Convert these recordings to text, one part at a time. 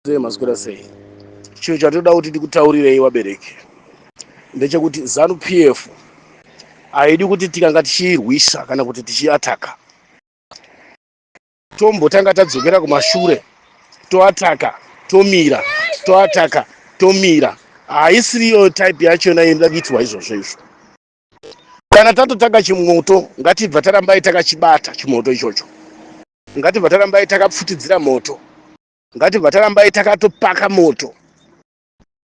Sei maswera sei? Chinhu chatinoda kuti tikutaurirei vabereki ndechekuti ZANU PF haidi kuti tikanga tichiirwisa kana kuti tichiataka tombotanga tadzokera kumashure toataka tomira toataka tomira. Haisiriyo type yachona inoda kuitirwa izvozvo izvo. Kana tatotanga chimoto ngatibva tarambai takachibata chimoto ichocho, ngatibva tarambai takapfutidzira moto, ngatibva tarambai takatopaka moto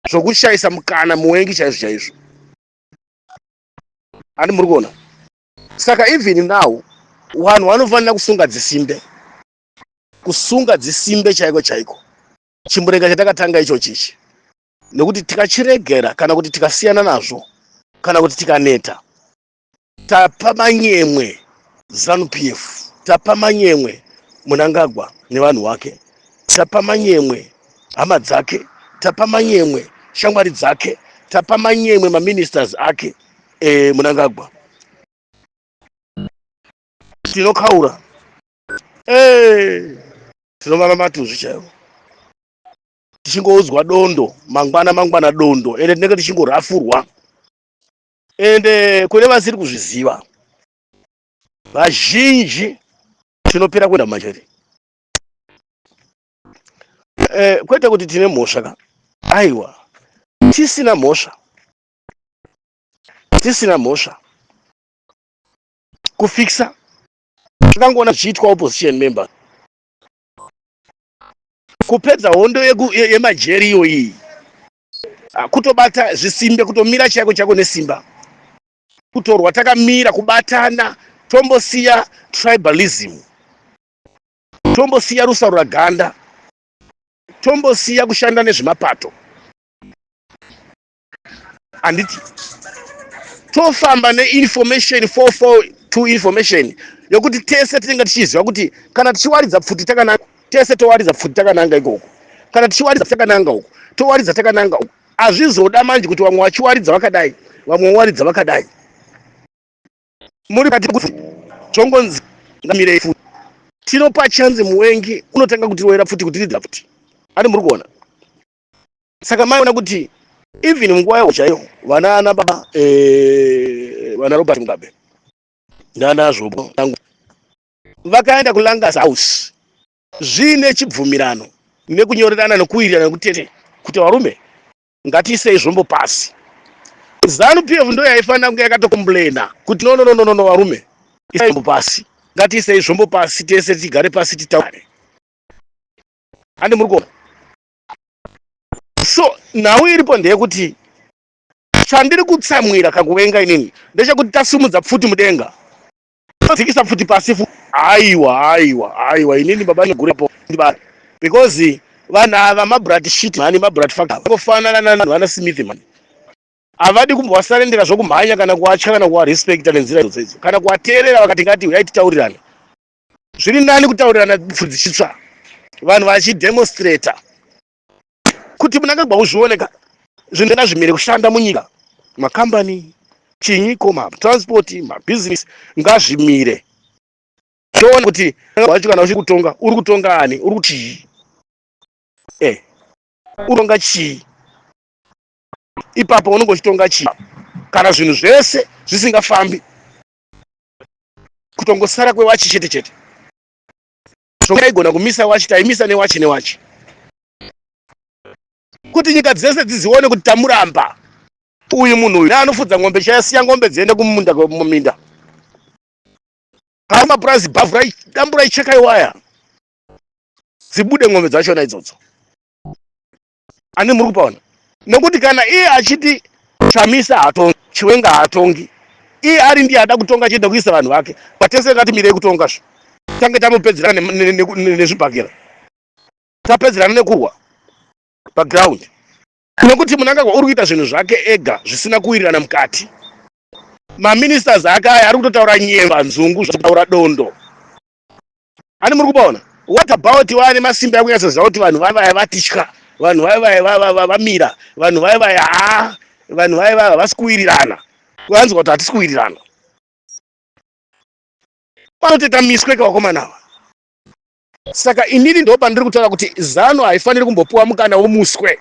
zvokushayisa mukana muwengi chaizvo chaizvo. Handi muri kuona? Saka even now vanhu vanofanira kusunga dzisimbe, kusunga dzisimbe chaiko chaiko. Chimbureka chatakatanga ichochi ichi, nekuti tikachiregera kana kuti tikasiyana nazvo kana kuti tikaneta, tapa manyemwe ZANU PF, tapa manyemwe Mnangagwa nevanhu vake, tapa manyemwe hama dzake, tapa manyemwe shamwari dzake, tapa manyemwe maministers ake Mnangagwa. Tinokaura, tinomama matuzvi chaivo, tichingoudzwa dondo mangwana mangwana dondo, ende tinenge tichingorafurwa. Ende kune vasiri kuzviziva vazhinji, tinopera kuenda mumajeri. Kwete kuti tine mhosva ka, aiwa, tisina mhosva, tisina mhosva. Kufikisa tikangoona zvichiitwa opposition member, kupedza hondo yemajeri iyo iyi, kutobata zvisimbe, kutomira chaiko chaiko nesimba, kutorwa takamira, kubatana, tombosiya tribalism, tombosiya rusaruraganda, tombosiya kushanda nezvemapato, handiti? Tofamba neinformation 442, information yokuti tese tinenge tichiziva kuti kana tichiwaridza pfuti takananga, tese towaridza pfuti takananga ikoko. Kana tichiwaridza takananga uko, towaridza takananga uko. Hazvizoda manje kuti vamwe vachiwaridza vakadai, vamwe vawaridza vakadai, muri kati kuti zvongonzi ngamirei futi. Tinopa chanzi muwengi unotanga kutiroera pfuti, kutiridza pfuti ani. Muri kuona? Saka maiona kuti even munguva yawo chaiyo, vana ana baba vana Robert Mugabe nana Zvobo vakaenda kuLancaster House zviine chibvumirano nekunyorerana nekuwirirana nekutete kuti varume, ngatiisei zvombo pasi. ZANU PF ndo yaifanira kunge yakatocomplaina kuti no, no, no, no, no, varume, isai zvombo pasi, ngatiisei zvombo pasi, tese tigare pasi titaure. Handi muri kuona? So nhau iripo ndeyekuti chandiri kutsamwira kakuvenga inini ndechekuti tasimudza pfuti mudenga, todzikisa pfuti pasi fu. Aiwa, aiwa, aiwa, inini baba negurepo, because vanhu ava mabrat shit mani, mabrat fuck, vangofanana navanhu vana Smith mani. Havadi kumbovasarendera zvokumhanya kana kuvatya kana kuvarespecta nenzira idzodzo idzo kana kuvateerera. Vakati ngati uyai titaurirane, zviri nani kutaurirana pfuti dzichitsva, vanhu vachidemonstrata kuti Mnangagwa uzvioneka zvinhu ngazvimire kushanda munyika, makambani chinyiko, matransport, mabhizinesi ngazvimire. Toona kuti wacho kana uchiri kutonga, uri kutonga ani? Uri kuchii? Uronga chii ipapo? Unenge uchitonga chii kana zvinhu zvese zvisingafambi, kutongosara kwewachi chete chete? Zvokaigona kumisa wachi, taimisa newachi, newachi, kuti nyika dzese dzizione kuti tamuramba uyu munhu uyu. Neanofudza ng'ombe chayasiya ng'ombe dziende kumunda, muminda kana mapurazi, bhavhurai, damburai, chekai waya, dzibude ng'ombe dzachona idzodzo. Ani muri kupaona? Nekuti kana iye achiti Chamisa hatongi, Chiwenga haatongi, iye ari ndiye ada kutonga achienda kuisa vanhu vake patese, ngatimirei kutonga zvo, tange tamupedzerana nezvibhakera, tapedzerana nekurwa paground, nekuti Mnangagwa uri kuita zvinhu zvake ega zvisina kuwirirana mukati. Maministers ake aya ari kutotaura nyemba, nzungu, zvataura dondo. Ani muri kubaona? What about vane masimba ekunyatsoziva kuti vanhu vaya vatitya, vanhu vaya vaya vamira, vanhu vaya vaya, ha, vanhu vaya vaya havasi kuwirirana? Vanzwa kuti hatisi kuwirirana, vanotoita miswe kavakomana ava. Saka inini ndo pandiri kutaura kuti Zanu haifaniri kumbopiwa mukana womuswe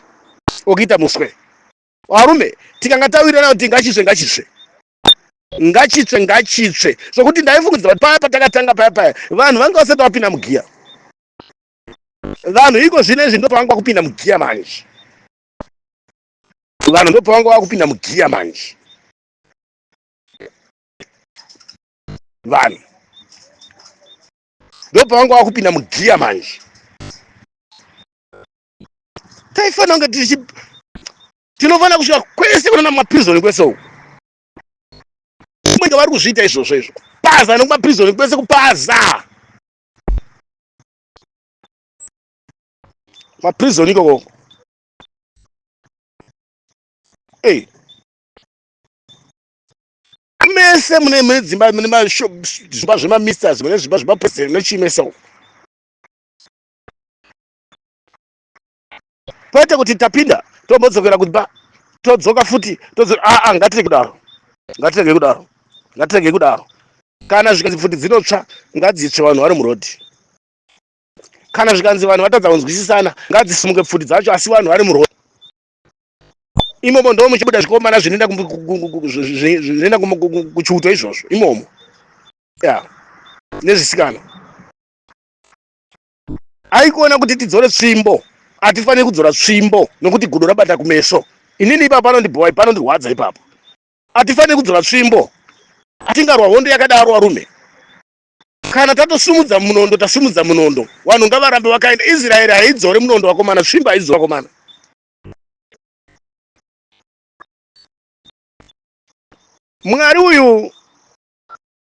wokuita muswe. Varume, tikanga tawirirana kuti ngachitsve, ngachitsve, ngachitsve, ngachitsve, zvokuti ndaifungidzira kuti paya patakatanga paya paya vanhu vanga vasati vapinda mugiya. Vanhu iko zvino izvi ndopavanga kupinda mugiya manje. Vanhu ndopavanga vakupinda mugiya manje. Vanhu ndopavanga vakupinda mugiya manje. Taifanira kunge tichi tinofanira kusvika kwese kunana mumaprizoni kwese uku. Kumwe vari kuzviita izvozvo izvo, kupaza nekumaprizoni kwese, kupaza maprizoni ikoko. Ei, mese mune mune dzimba, mune zvimba zvemamisters, mune zvimba zvemapresident nechii mese uku. Kwete kuti tapinda tombodzokera kumba, todzoka futi, todzoka. Aa, ngatirege kudaro, ngatirege kudaro, ngatirege kudaro. Kana zvikanzi pfuti dzinotsva, ngadzitsve vanhu vari murodhi. Kana zvikanzi vanhu vatadza kunzwisisana, ngadzisimuke pfuti dzacho, asi vanhu vari murodhi imomo. Ndo muchibuda zvikomana zvinoenda kuchiuto izvozvo imomo, ya, nezvisikana. Aikuona kuti tidzore tsvimbo, hatifaniri kudzora tsvimbo nokuti gudo rabata kumeso. Inini ipapo panondibhowa, panondirwadza ipapo. Hatifaniri kudzora tsvimbo, hatingarwa hondo yakadaro, varume. Kana tatosumudza munondo, tasumudza munondo, vanhu ngavarambe vakaenda. Israeri haidzore munondo, vakomana. Tsvimbo haidzore, vakomana. Mwari uyu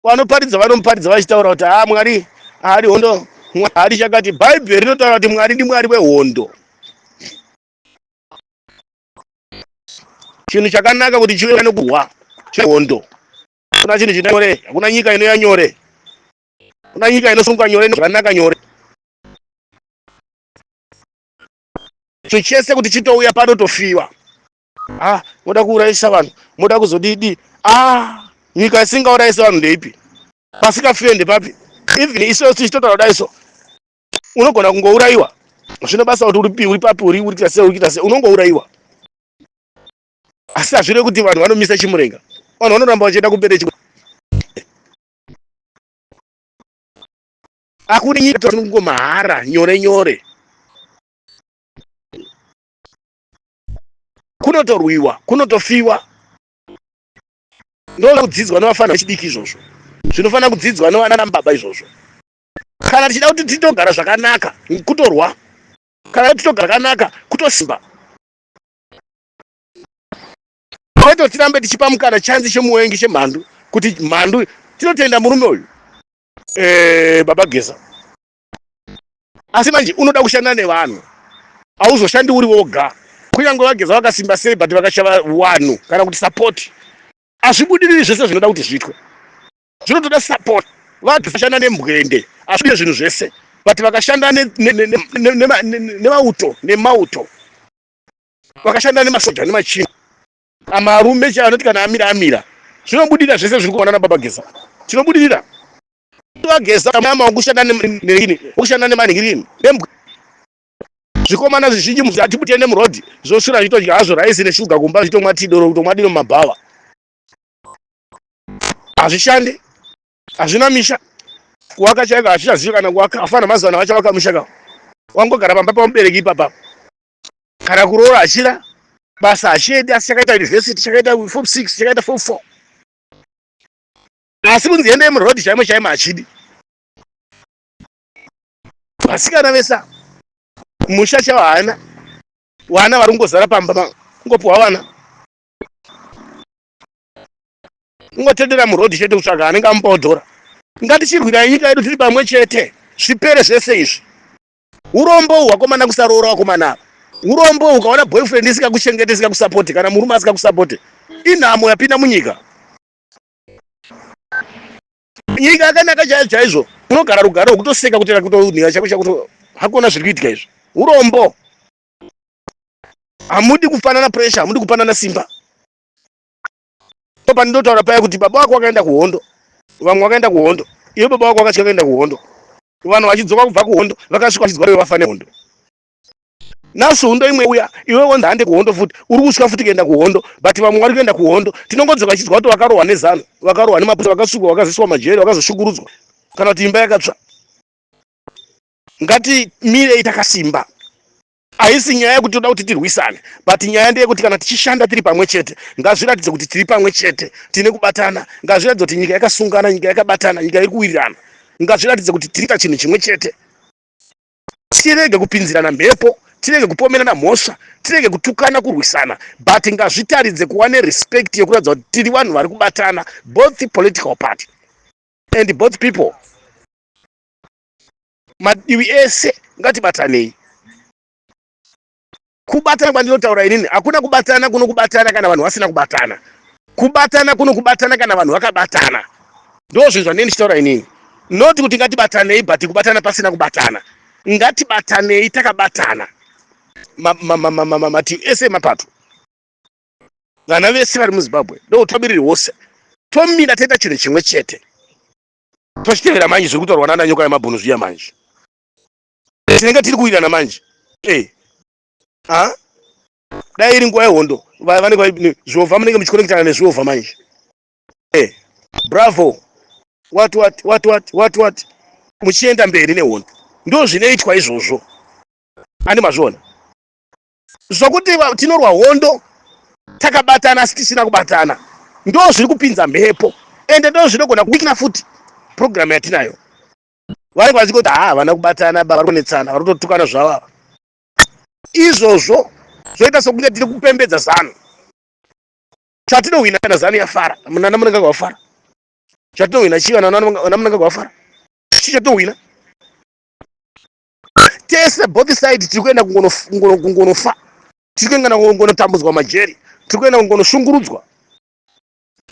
vanoparidza, vanomuparidza vachitaura kuti ha, Mwari haadi hondo, haadi chakati. Bhaibheri rinotaura kuti Mwari ndiMwari wehondo. Chinhu chakanaka kuti chive nokurwa chehondo. Kuna chinhu chino nyore, hakuna nyika inoya nyore, kuna nyika inosunga nyore zvakanaka nyore. Chinhu chese kuti chitouya panotofiwa. Ah, moda kuurayisa vanhu, moda kuzodidi. Ah, nyika isingaurayisi vanhu ndeipi? Pasingafiwe ndepapi? Even isu tichitotaura kudai so, unogona kungourayiwa. Zvino basa kuti uripi, uri papi, uri kuita sei, uri kuita sei, unongourayiwa. Asi hazvirevi kuti vanhu vanomisa chimurenga. Vanhu vanoramba vachienda kumberi. Hakuna nyika ngomahara nyore nyore. Kunotorwiwa, kunotofiwa. Ndokudzidzwa nevafana vechidiki izvozvo, zvinofanira kudzidzwa nevana baba izvozvo. Kana tichida kuti titogara zvakanaka, kutorwa. Kana titogara zvakanaka, kutosimba, kwete tirambe tichipa mukana chanzi chemuwengi, chemhandu, kuti mhandu. Tinotenda murume uyu, baba Geza, asi manje unoda kushanda nevanhu, hauzoshandi uri woga. Kunyange vaGeza vakasimba sei, but vakashava vanhu kana kuti support, hazvibudiriri zvese zvinoda kuti zviitwe. Zvinotoda support. Vagashanda nembwende hazvide zvinhu zvese, but vakashanda nemauto, nemauto, vakashanda nemasoja nemachina, amarume chaanoti kana amira amira, zvinobudira zvese zviri kuona nababa Geza. Tinobudirira. VaGeza ama wokushanda neini, wokushanda nemanhingirini, nembwe. Zvikomana zvizhinji hatibutende murodhi, zvoswera zvitodya hazvo raisi neshuga kumba, zvitomwa tidoro, kutomwa dino mumabhawa. Hazvishandi, hazvina misha. Kuwaka chaiko hazvichazivi kana kuwaka. Afana mazuva ano vachavaka musha ka, wangogara pamba pamubereki ipapa. Kana kuroora hachina, basa hachiedi, asi chakaita university, chakaita form 6, chakaita form 4, asi kunzi endei murodhi chaimo chaimo hachidi. Vasikana vesa musha chavo haana vana, vari kungozara pamba, kungopiwa vana, kungotendera murodhi chete kutsvaga anenge amupawo dhora. Ngatichirwirai nyika yedu tiri pamwe chete, zvipere zvese izvi. Urombo hwakomana kusaroora, vakomana ava. Urombo ukaona boyfriend isingakuchengete, isingakusapoti, kana murume asingakusapoti, inhamo yapinda munyika. Nyika yakanaka chaizvo chaizvo, unogara rugare rwekutoseka, kutera kutonhira chako chakuto. Hakuna zviri kuitika izvi, urombo. Hamudi kupanana pressure, hamudi kupanana simba. Pandinotaura paya kuti baba wako wakaenda kuhondo, vamwe vakaenda kuhondo, iwe baba wako wakatya kuenda kuhondo. Vanhu vachidzoka kubva kuhondo vakasvika vachidzwa vafa nehondo. Nhasi hondo imwe uya iwe wonzi hande kuhondo futi uri kusvika futi kuenda kuhondo but vamwe vari kuenda kuhondo tinongodzoka vachinzwa kuti vakarohwa nezanu vakarohwa nemapurisa vakasungwa vakazoiswa majeri vakazoshungurudzwa kana kuti imba yakatsva. Ngatimirei takasimba. Haisi nyaya yekuti toda kuti tirwisane but nyaya ndeyekuti kana tichishanda tiri pamwe chete ngazviratidze kuti tiri pamwe chete tine kubatana ngazviratidze kuti nyika yakasungana nyika yakabatana nyika iri kuwirirana ngazviratidze kuti tiriita chinhu chimwe chete tirege kupinzirana mhepo tirege kupomerana mhosva tirege kutukana kurwisana but ngazvitaridze kuva nerespect yekuratidza kuti tiri vanhu vari kubatana both political party and both people madivi ese ngatibatanei kubatana kwandinotaura inini hakuna kubatana kunokubatana kana vanhu vasina kubatana kubatana kunokubatana kana vanhu vakabatana ndo zvinhu zvandinenge ndichitaura inini not kuti ngatibatanei but kubatana pasina kubatana ngatibatanei takabatana mativi ese emapato vana vese vari muzimbabwe ndoutungamiriri hwose tomira toita chinhu chimwe chete tochitevera manje zviri kutaurwa nana nyoka yemabhunu zviya manje tinenge tiri kuwirirana manje e ha dai iri nguva yehondo vanenge zviovha munenge muchikonekitana nezviovha manje e bravo what what what what what what muchienda mberi nehondo ndo zvinoitwa izvozvo andi mazviona zvokuti tinorwa hondo takabatana asi tisina kubatana ndo zviri kupinza mhepo ende ndo zvinogona kuwikina futi purogiramu yatinayo vanenge vachingoti ha havana kubatana vari kunetsana vari kutotukana zvavo ava izvozvo zvoita sokunge tiri kupembedza zanu chatinohwina kana zanu yafara nana munangagwa wafara chatinohwina chii kana nana munangagwa wafara chii chatinohwina tese both side tiri kuenda kungonofa tiri kuenda kungonotambudzwa majeri tiri kuenda kungonoshungurudzwa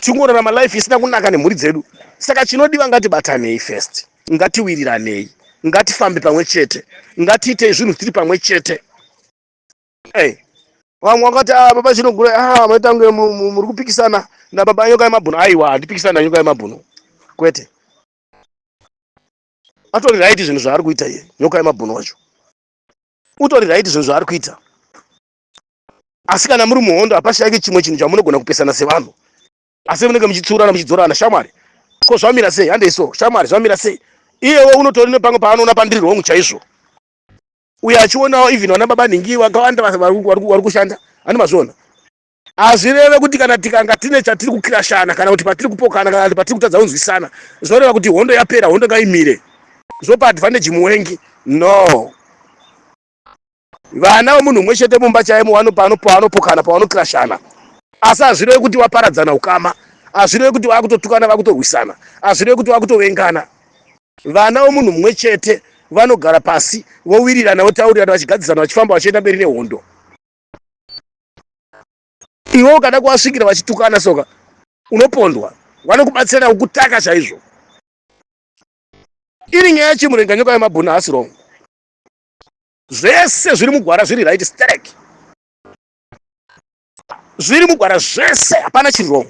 tiri kungorarama life isina kunaka nemhuri dzedu saka chinodiwa ngatibatanei first ngatiwiriranei ngatifambe pamwe chete ngatiitei zvinhu tiri pamwe chete hey. Vamwe vakati ah, baba chinogura ah, maita kunge muri kupikisana nababa nyoka yemabhunu aiwa handipikisana nanyoka yemabhunu kwete atori right zvinhu zvaari kuita iye nyoka yemabhunu wacho utori right zvinhu zvaari kuita asi kana muri muhondo hapashaike chimwe chinhu chamunogona kupesana sevanhu asi munenge muchitsiurana muchidzorana shamwari ko zvamira sei handei so shamwari zvamira sei iyewo unotori nepamwe paanoona pandiri wrong chaizvo uye achionawo even vana baba nhingi vakawanda vari kushanda ani mazviona Hazvireve kuti kana tikanga tine chatiri kukirashana kana kuti patiri kupokana kana kuti patiri kutadza kunzwisana zvoreva kuti hondo yapera, hondo ngaimire. Zvopa advantage muwengi. No. Vana vemunhu umwe chete mumba chaimo pavanopokana, pavanokirashana. Asi hazvirevi kuti waparadzana ukama. Hazvirevi kuti vakutotukana, vakutorwisana. Hazvirevi kuti vakutovengana. Vana vemunhu mumwe chete vanogara pasi vowirirana, votaurirana, vachigadzisana, vachifamba vachienda mberi nehondo. Iwe ukada kuvasvikira vachitukana soka unopondwa, vanokubatsira kukutaka chaizvo. Iri nyaya yechimurenga nyoka yemabhunu haasi wrong. Zvese zviri mugwara zviri right sterek. Zviri mugwara zvese hapana chiri wrong.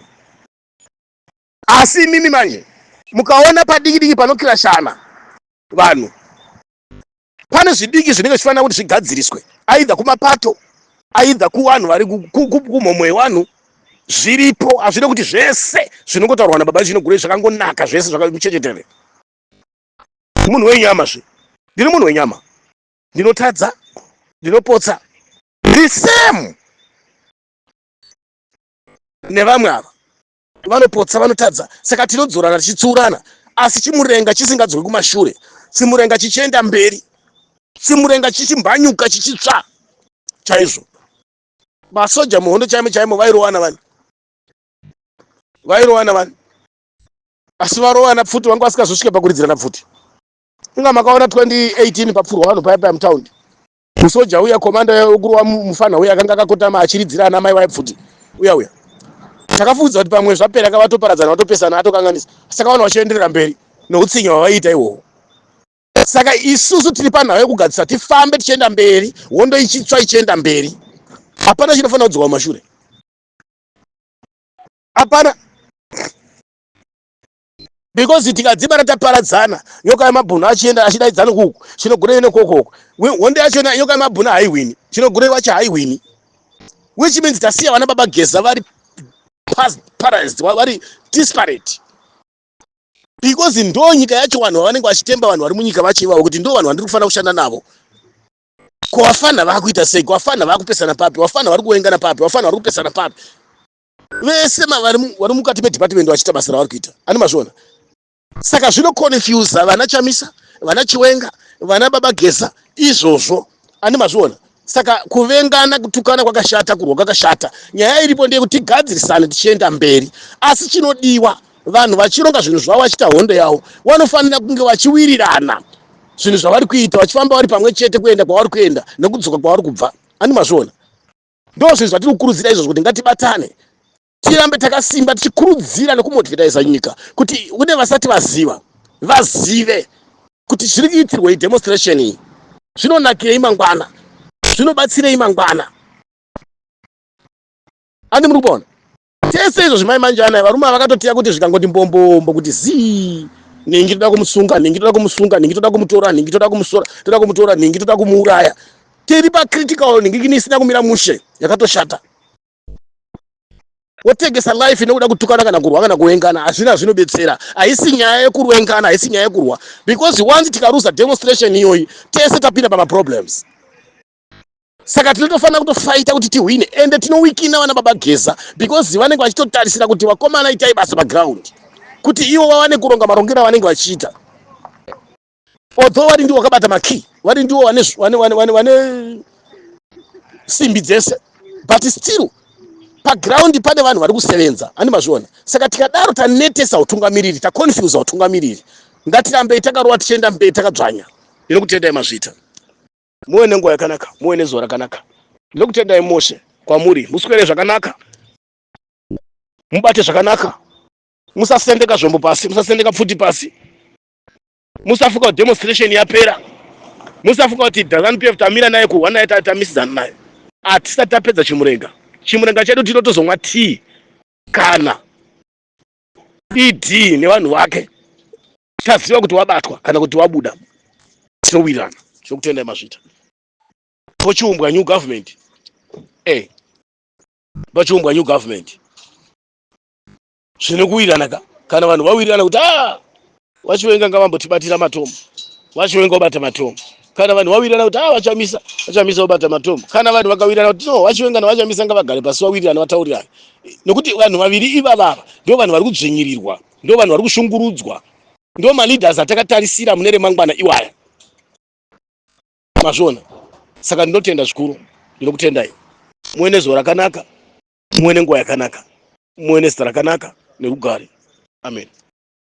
Asi imimi manje mukaona padiki diki panokirashana vanhu pane zvidiki zvinenge zvichifanira kuti zvigadziriswe aidha kumapato aidha kuvanhu vari kumhomho yevanhu zviripo hazvide kuti zvese zvinongotaurwa nababa chinogure zvakangonaka zvese zvakamuchechetere munhu wenyama zve ndiri munhu wenyama ndinotadza ndinopotsa the same nevamwe ava vanopotsa vanotadza saka tinodzorana tichitsiurana asi chimurenga chisingadzoki kumashure chimurenga chichienda mberi chimurenga chichimbanyuka chichitsva chaizvo masoja muhondo chaimo chaimo vairowana vani vairowana vani asi varowana pfuti vanga vasikazosvike pakuridzirana pfuti inga makaona 2018 papfurwa vanhu paya paya mutaundi Musoja uya komanda wekurova mufana uya akanga akakotama achiridzira ana mai vaipfuti uya uya. Takafungidzira kuti pamwe zvapera ka vatoparadzana vatopesana atokanganisa. Saka vanhu vachienderera mberi noutsinye hwavaiita ihwohwo. Saka isusu tiri panhau yekugadzisa tifambe tichienda mberi, hondo ichitsva ichienda mberi. Hapana chinofanira kudzoka kumashure. Hapana. Because tikadzimara taparadzana, nyoka yemabhunu achienda achidaidzana kuku, chinogurei nekokoko, honde yacho nyoka yemabhunu haihwini, chinogurei wacho haihwini, which means tasiya vana baba Geza vari paralyzed, vari disparate, because ndo nyika yacho vanhu vavanenge vachitemba, vanhu vari munyika vacho ivavo, kuti ndo vanhu vandiri kufanira kushanda navo. Ko vafana vakuita sei? Ko vafana vakupesana papi? Vafana vari kuvengana papi? Vafana vari kupesana papi? Vese vari mukati medepartment vachiita basa ravari kuita, ani mazviona? Saka zvinoconfusa vana Chamisa, vana Chiwenga, vana baba Geza izvozvo, ani mazviona? Saka kuvengana, kutukana kwakashata, kurwa kwakashata. Nyaya iripo ndeyekuti tigadzirisane tichienda mberi, asi chinodiwa, vanhu vachironga zvinhu zvavo, vachiita hondo yavo, vanofanira kunge vachiwirirana zvinhu zvavari kuita, vachifamba vari pamwe chete kuenda kwavari kuenda nekudzoka kwavari kubva, ani mazviona? Ndo zvinhu zvatiri kukurudzira izvozvo, kuti ngatibatane, tirambe takasimba, tichikurudzira nekumotivataisa nyika kuti kune vasati vaziva vazive kuti zviri kuitirwei demonstration iyi, zvinonakirei mangwana, zvinobatsirei mangwana, andi muri kuona tese izvo zvimai manje anaya. Varume vakatotiya kuti zvikangoti mbombombo kuti zii, ningi toda kumusunga, ningi toda kumusunga, ningi toda kumutora, ningi toda kumusora, toda kumutora ningi, toda kumuuraya. Tiri pacritical ningi isina kumira mushe, yakatoshata. Wotengesa life nekuda kutukana kana kurwa kana kuvengana, hazvina zvinobetsera. Haisi nyaya yekurwengana, haisi nyaya yekurwa, because once tikaruza demonstration iyoyi, tese tapinda pamaproblems. Saka tinotofanira kutofaita kuti tihwine, ende tinowikina vana baba Geza, because vanenge vachitotarisira kuti vakomana itai basa paground, kuti ivo vawane kuronga marongero avanenge vachiita, although vari ndivo vakabata makey, vari ndivo vane simbi dzese, but still paground pane vanhu vari kusevenza, ani mazviona? Saka tikadaro tanetesa utungamiriri, taconfusa utungamiriri. Ngatirambei takarova, tichienda mberi takadzvanya. Ndinokutendai, mazvita. Muve nenguva yakanaka, muve nezuva rakanaka. Ndinokutendai mose kwamuri. Muswere zvakanaka, mubate zvakanaka, musasendeka zvombo pasi, musasendeka pfuti pasi, musafunga kuti demonstration yapera, musafunga kuti ZANU PF tamira naye, kurwa naye, tamisidzana naye. Hatisati tapedza chimurenga. Chimurenga chedu tinotozomwa tii kana ED nevanhu vake taziva kuti wabatwa kana kuti wabuda, tinowirirana. Tinokutendai, mazvita. Pochiumbwa new government, pachiumbwa new government, zvine kuwirirana ka. Kana vanhu vawirirana kuti a vaChiwenga ngavambotibatira matomo, vaChiwenga vabata matomo. Kana vanhu vawirirana kuti a vaChamisa, vaChamisa vabata matomo. Kana vanhu vakawirirana kuti no, vaChiwenga navaChamisa ngavagare pasi, vawirirana, vataurirane, nokuti vanhu vaviri ivavava ndo vanhu vari kudzvinyirirwa, ndo vanhu vari kushungurudzwa, ndo maleaders atakatarisira mune remangwana iwaya, mazviona? Saka ndinotenda zvikuru, ndinokutendai. Muve nezuva rakanaka, muve nenguva yakanaka, muve nezita rakanaka nerugare. Amen.